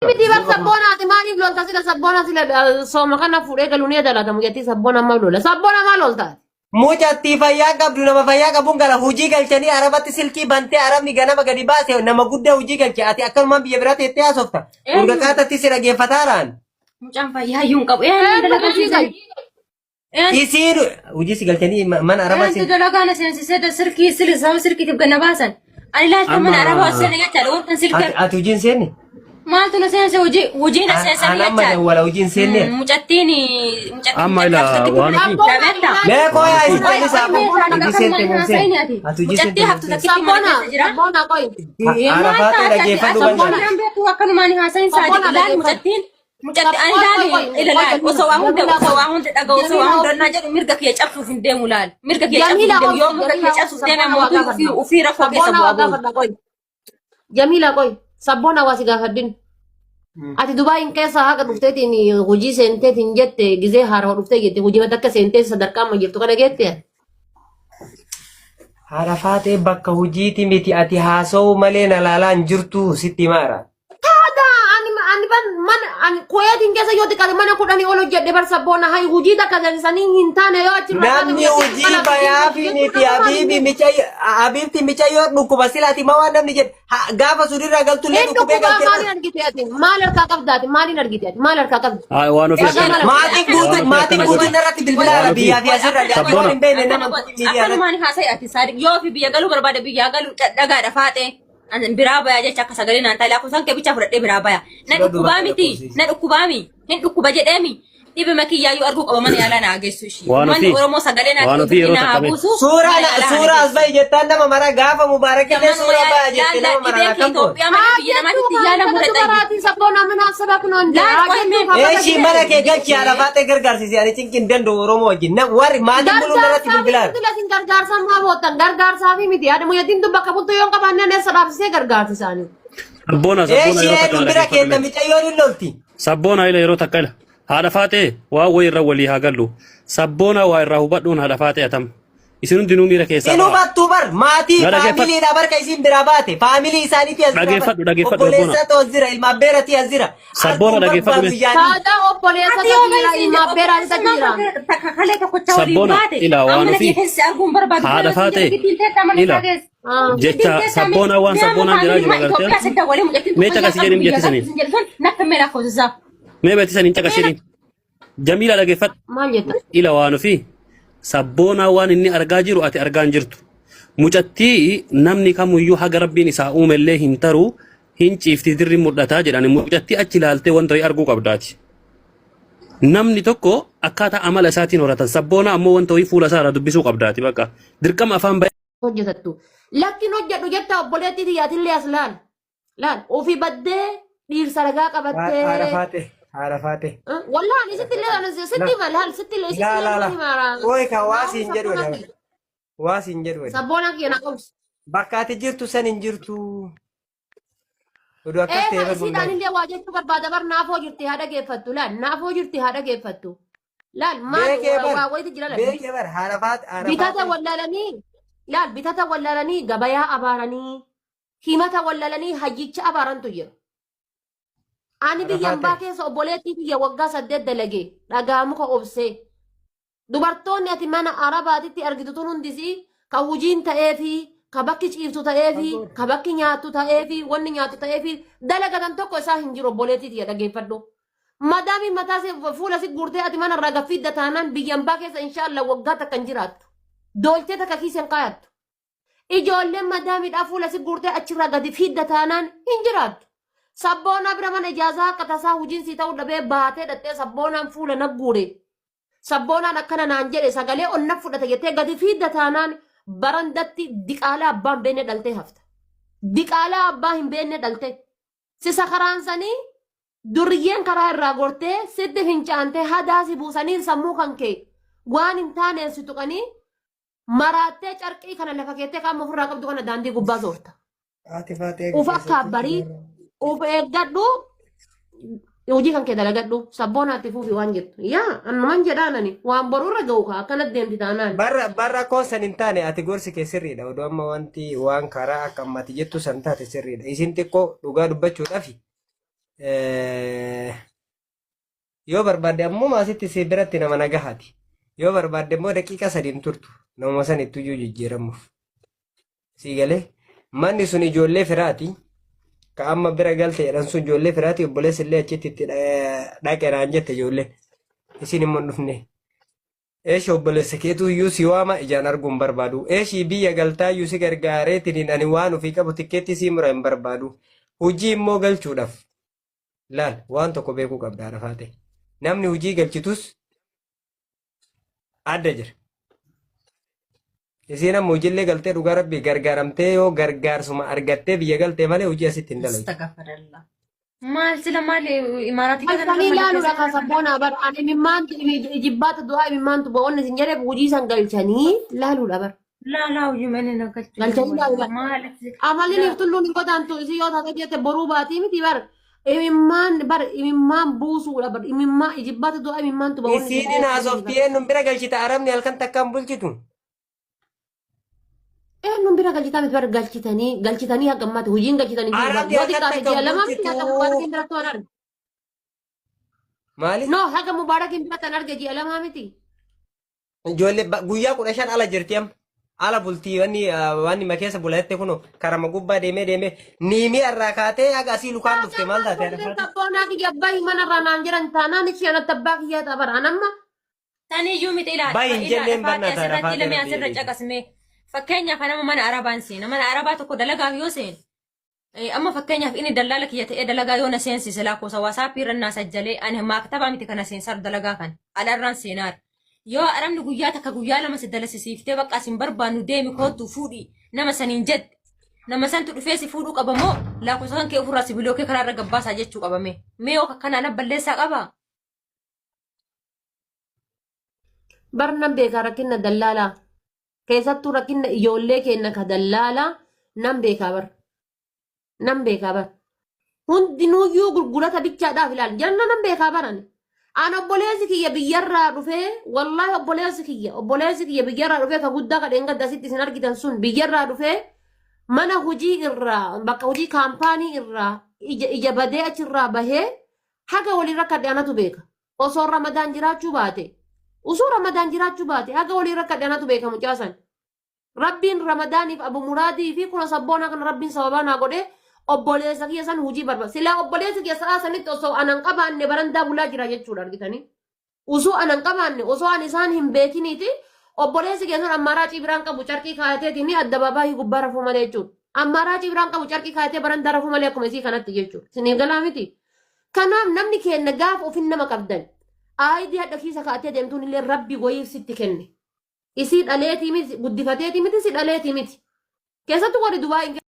Miti bar sabboonaati maaliif lolta sila sabboona sila sooma kana fuudhee galuu ni adalatamu jettii sabboona amma lola sabboona maal lolta? Mucattii fayyaa qabdu nama fayyaa qabuun gara hojii galchanii arabatti silkii bantee arabni ganama gadi baase nama guddaa hojii galche ati akkanumaan biyya biraa teettee haasofta. Eenyu? Urga qaatatti si dhaggeeffataaraan. Mucaan fayyaa iyyuu hin qabu. Eenyu Eenyu dalagaa hojii seensisee? galche? Eenyu Isiin hojii si galchanii mana arabaa eenyu si. dalagaa na seensisee sirkii saba sirkiitiif ganna baasan? Ani ilaalcha Amma mana arabaa osoo seene jechaadha. Wantan silkii Ati ati hojii hin seenne? maaltu na seense hojii hojii na seensanii An amma jechaadha. dawwala hojii hin seenne. Mucattiin mucattiin Amma ila caccabsatti waan ofii Dhabeetta. Mee qoyaa waan isin ofii callisaa kun hojii seente moo hin seenne? Ati hojii seente Mucattii moo hin haftu seenne? takkitti mana Sabboona keessa jira. sabboona qoy Arafaatee dhaggeeffadhu Sabboona. bal'aa. Akkanumaan beektu akkanumaan haasayin Sabboona saadiq ilaali dhaggeeffadhu. mucattiin mucatti ani Sabboona ilaali qoy ila qoy laali osoo waa hunda Jamila osoo qoy waa hunda dhaga'u osoo waa Jamila hunda naa jedhu mirga kiyya cabsuuf hin deemu laali mirga kiyya cabsuuf hin Jamila deemu yoo obsi mirga Jamila kiyya obsi cabsuuf deeme sabboona waa mootuu ufii gaafadha ufii rakkoo keessa sabboona bu'aa waa boonu. gaafadha qoy Jamila qoy sabboona waa si gaafadhin ati Dubaayin keessa haqa dhufteetiin hojii seenteetiin jette gizee haarawa dhuftee jette hojii mata akka seentee sadarkaa amma jirtu kana geette Haadha faatee bakka hojiiti miti ati haasa'uu malee na laalaa hin jirtu sitti himaara. Taada ani ani ban mana ani Kuweetiin keessa yoo xiqqaate mana 10 ol hojjedhe bar sabboona hay hojii takka sanii hin taane yoo achirraa kaate Namni mucattiin hojii balaa bayaafi miti Habiibi micayyo Habiibti micayyoo dhukkuba silaati ma waan namni jedhe Ha- gaafa sudirraa galtullee Hin dhukkubee dhukkubaa galtee maaliin argite ati maal harkaa qabda ati maaliin argite ati maal harkaa qabda Haa, waan ofii ragaa akkana maal Maatiin argite waan guutuun ofii maatiin akkana guutuun godhi narratti bilbilaa waan jira ofii biyyaa fi asirra ati waan sabboona hin beekne nama miidiyaa irratti. Akkanumaan haasa'i ati saadiq yoo ofii biyya galuu barbaade biyyaa galuu dhagaadha faaxee. An biraa baya jecha akka sagalee naan taa'e lakkoofsaan kee bichaa fudhadhee biraa baya. Na Sila dhukkubaa dubartii miti lakkoofsiisi. na dhukkubaa mi hin dhukkuba jedheemi dhibima kiyyaayyuu arguu qaba mana yaalaa naa geessu ishii. waan Uummanni ofii Oromoo sagalee naa waan ta'e ofii yeroo naa takka mee buusu Suuraa mana na yaalaa haa suuraa as geessu. bahi jettaan nama mara gaafa mubaarakillee Manuma suuraa yaalaa baya jette laallaa nama mara dhibeen kee akkam goone. Itoophiyaa malee Haa biyya jettuu namaatti kaa yaalamu intala dadhabde. dubaraatiin sabboona mana sabaa kunoo hin Laal haa qoy jettuu mee kaa baga Eeshii jette. mana kee galchi haadha faaxee gargaarsiisi ani cinqin danda'u Oromoo wajjin. Na warri maatiin buluun narratti Gargaarsaa fi bilbilaa. miti lasin gargaarsaa maa boottan gargaarsaa fi miti yaada muyyattiin tun bakka bultu yoo hin qabaanne eessa dhaabsisee gargaarsi isaanii. Sabboona sabboona Eeshii yeroo takka eenyu na bira dhaggeeffadhu keetta mee. micayyoon hin lolti. Sabboona ila yeroo takka ila haadha faaxee waa wayii irra walii haa gallu. Sabboona waa irraa hubadhuun haadha faaxee atam. Isin hundinuu miira keessaa Hin ba'a. hubattu bar maatii Na dhaggeeffadhu. faamiliidha barka isin biraa baate faamilii isaaniitii as jira bar Dhaggeeffadhu dhaggeeffadhu sabboona. obboleessa as jira ilma abbeeratii as jira Sabboona arguun dhaggeeffadhu barbaadu mee. yaanii Taadaa obboleessa Ati yoo jira baay'ee ilma abbeeraati obboleessa jira. takka kalee tokkocha waliin Sabboona baate ila waan amma na ofii keessa arguun barbaadu haadha kana siin faaxee jedhu giddiin teessa mana ila isaa keessa. jecha sabboona waan sabboonaan jiraa jiru agartee Itoophiyaa sadda waliin mucattiin mee tokko caqasi jedheen biyya jetti saniin galtu sin jedhu sun nakka mee lakkoofsisaa. mee beetti saniin caqasi jedheen Jamiila dhaggeeffadhu Maal jetta? ila waan ofii sabboonaa waan inni argaa jiru ati argaa hin jirtu mucattii namni kamuyyuu haga rabbiin isaa uumellee hin taru hin ciifti dirri mul'ataa jedhani mucattii achi ilaaltee wanta wayii arguu qabdaati. Namni tokko akkaataa amala isaatiin horatan sabboonaa ammoo wanta wayii fuula isaa irraa dubbisuu qabdaati bakka dirqama afaan bahee Hojjetattu. Lakkin hojjedhu jetta obboleettii tiyyaatillee as laal. Laal ofii baddee dhiirsa ragaa Haadha qabattee. faate haadha faate. Wallaan isitti illee ani sitti hima laal sitti illee isitti Laa illee laa sitti laa. hima. Ooyi ka waa Naaf siin jedhu sabboonaa edha. kiyya. Waa siin jedhu edha. Sabboonaa kiyya na qobsi. Bakka ati jirtu san hin jirtu. Oduu akkas Ee ta'e ka bar isiidhaan wallahi. illee waa jechuu barbaada bar naafoo jirti haa dhageeffattu laal naafoo jirti haa dhageeffattu laal maal Beekee bar waa wayitu jira laal beekee bar haadha faate haadha bitata faate. wallaalanii laal bitata wallaalanii gabayaa abaaranii himata wallalanii hayyicha abaarantu jira. Ani biyya Haadha ambaa faate. keessa obboleettii kiyya waggaa 8 dalagee dhagaa muka obsee. Dubartoonni ati mana arabaatitti argitu tun hundisii ka hujiin ta'eefi ka bakki ciiftu ta'eefi ka bakki nyaattu ta'eefi wanni nyaattu ta'eefi dalagatan tokko isaa hin jiru obboleettii tiyya dhageeffadhu. Madaamiin mataa si fuula si guurtee ati mana irraa gaffiidda taanaan biyya ambaa keessa inshaallah waggaa takka hin jiraattu. Doolchee takka kiisa hin kaayattu. Ijoolleen madaamiidhaa fuula si guurtee achirraa gadi fiidda taanaan hin jiraattu. Sabboonaa bira mana ijaazaa akka tasaa hojiin sii ta'uu dhabee baatee dhattee sabboonaan fuula na guure. Sabboonaan akkana naan jedhe sagalee ol na fudhate jettee gadi fiidda taanaan barandatti diqaalaa abbaa hin beekne dhaltee hafta. Diqaalaa abbaa hin beekne dhaltee. Si sakaraansanii durriyyeen karaa irraa gortee sitti fincaantee hadaa si buusanii sammuu kan kee waan hin taaneen si tuqanii Maraattee carqii kana lafa keettee qaama ofirraa qabdu kana daandii gubbaa soorta. Haati faatee Uf akka abbarii uf eeggadhu hojii kan kee dalagadhu sabboonaatti fuufi waan jettu. Yaa annuman jedhaan ani waan boru irra ga'u kaa akkana deemti taanaan. Barra barra koo san hin taane ati gorsi kee sirriidha. Oduu amma wanti waan karaa akka ammati jettu san taate sirriidha. Isin xiqqoo dhugaa dubbachuudhafi Yoo barbaadde ammuma asitti si biratti nama nagahaati. Yoo barbaadde immoo daqiiqa 3 hin turtu namuma sanittu iyyuu jijjiiramuuf. Sii galee manni sun ijoollee firaati. Ka amma bira galte jedhan sun ijoollee firaati obboleessi illee achitti itti dhaqe naan jette ijoolleen. Isin immoo hin dhufne. Eeshi obboleessa keetuu iyyuu si waama ijaan arguu hin barbaadu. Eeshi biyya galtaa iyyuu si gargaareetiniin ani waan ofii qabu tikkeettii sii mura hin barbaadu. Hojii immoo galchuudhaaf laal waan tokko beekuu qabda haadha faatee. Namni hojii galchitus adda jira. Isiin amma hojiillee galtee dhugaa rabbii gargaaramtee yoo gargaarsuma argattee biyya galtee malee hojii asitti hin dalaytu. Astagfirullah. Maal sila maal imaaraatii kana Galchanii ilaaluudha kan sabboonaa bar ani imimmaantu ijibbaata du'aa imimmaantu bo'oonni isin jedheef hojii san galchanii ilaaluudha bar. Laa laa hojii malee na galchu. Galchanii ilaaluudha. Maal Amalli tulluun hin godaantu isii yoo taate jette boruu baatii miti bar. Imimmaan bar imimmaan buusuudha bar imimmaan ijibbaata du'aa imimmaantu ba'oonni isin Isiin jedheef haasoftii eenyuun bira galchita arabni halkan takkaan bulchitu. Eenyuun bira galchitaa miti bar galchitanii galchitanii haga ammaatti hojiin galchitanii jiru bar Arabni yoo halkan xiqqaate takka ji'a 2 miti haga mubaarakiin bulchitu. biratti waan arge. Maali? No haga mubaarakiin biratti an arge ji'a 2 miti. Ijoollee guyyaa 15 ala jirti amma. Ala bultii wanni wanni ma keessa bulatte kun karama gubbaa deemee deemee niimii irraa kaatee haga asii lukaan dhufte maal taate haadha faate? Sabboonaa kiyya bahi manarraa naan jedhan taanaan ishee anatti abbaa kiyyaa ta'a bara an amma Saniyyuu miti ilaa Bahi hin ilaa jenneen faatee bannaa taana asirratti faatee lamee rabbii asirra jedhiiti. caqasmee. Fakkeenyaaf nama mana arabaan seena. Mana arabaa tokko dalagaaf yoo seenu Amma fakkeenyaaf inni dallaala kiyya ta'ee dalagaa yoo na seensise lakkoofsa waasaappii irra naa sajjalee ani maaktabaa miti kana seensaar dalagaa kan alarraan seenaar. Yoo arabni guyyaa takka guyyaa lama si dalasisiiftee bakka asin barbaannu deemi koottu fuudhi nama saniin jette. Nama santu dhufee si fuudhuu qaba moo lakkoofsa kan kee ofirraa si bilookee karaa irra gabbaasaa jechuu qabame. Mee yoo akkanaa na balleessaa qabaa? Bar nan beekaa rakkinna dallaalaa. Keessattuu rakkinna ijoollee keenna ka dallaalaa nan beekaa bar. Nan beekaa bar. Hundinuuyyuu gurgurata bichaadhaaf ilaali. Janna nan beekaa bar ani. An obboleessi kiyya biyyarraa dhufee wallaahi obboleessi kiyya obboleessi kiyya biyyarraa dhufee ka guddaa ka dheengadda asitti isin argitan sun biyyarraa dhufee mana hojii irraa bakka hojii kaampaanii irraa ija ija badee achirraa bahee haga waliin rakkadhe anatu beeka. Osoo Ramadaan jiraachuu baate osoo Ramadaan jiraachuu baate haga waliin rakkadhe anatu beeka mucaa san. Rabbiin Ramadaaniif Abu Muraadii fi kuna sabboonaa kana Rabbiin sababaa naa godhee obboleessa kiyya san hojii barbaada. Silaa obboleessi kiyya sa'aa sanitti osoo anan qabaanne barandaa bulaa jira jechuudha argitanii. Osoo anan qabaanne osoo an isaan hin beekiniiti obboleessi kiyya sun ammaaraacii biraan qabu carqii kaayateetiin addabaabaayii gubbaa rafuu malee jechuudha. Ammaaraacii biraan qabu carqii kaayatee barandaa rafuu malee akkuma isii kanatti jechuudha. Isiniif galaa miti. Kanaaf namni keenna gaafa ofin nama qabdan aayidii hadha kiisa kaa'attee deemtuun illee rabbi wayiif sitti kenne. Isii dhaleetii miti guddifateetii miti si dhaleetii miti. Keessattuu warri Dubaay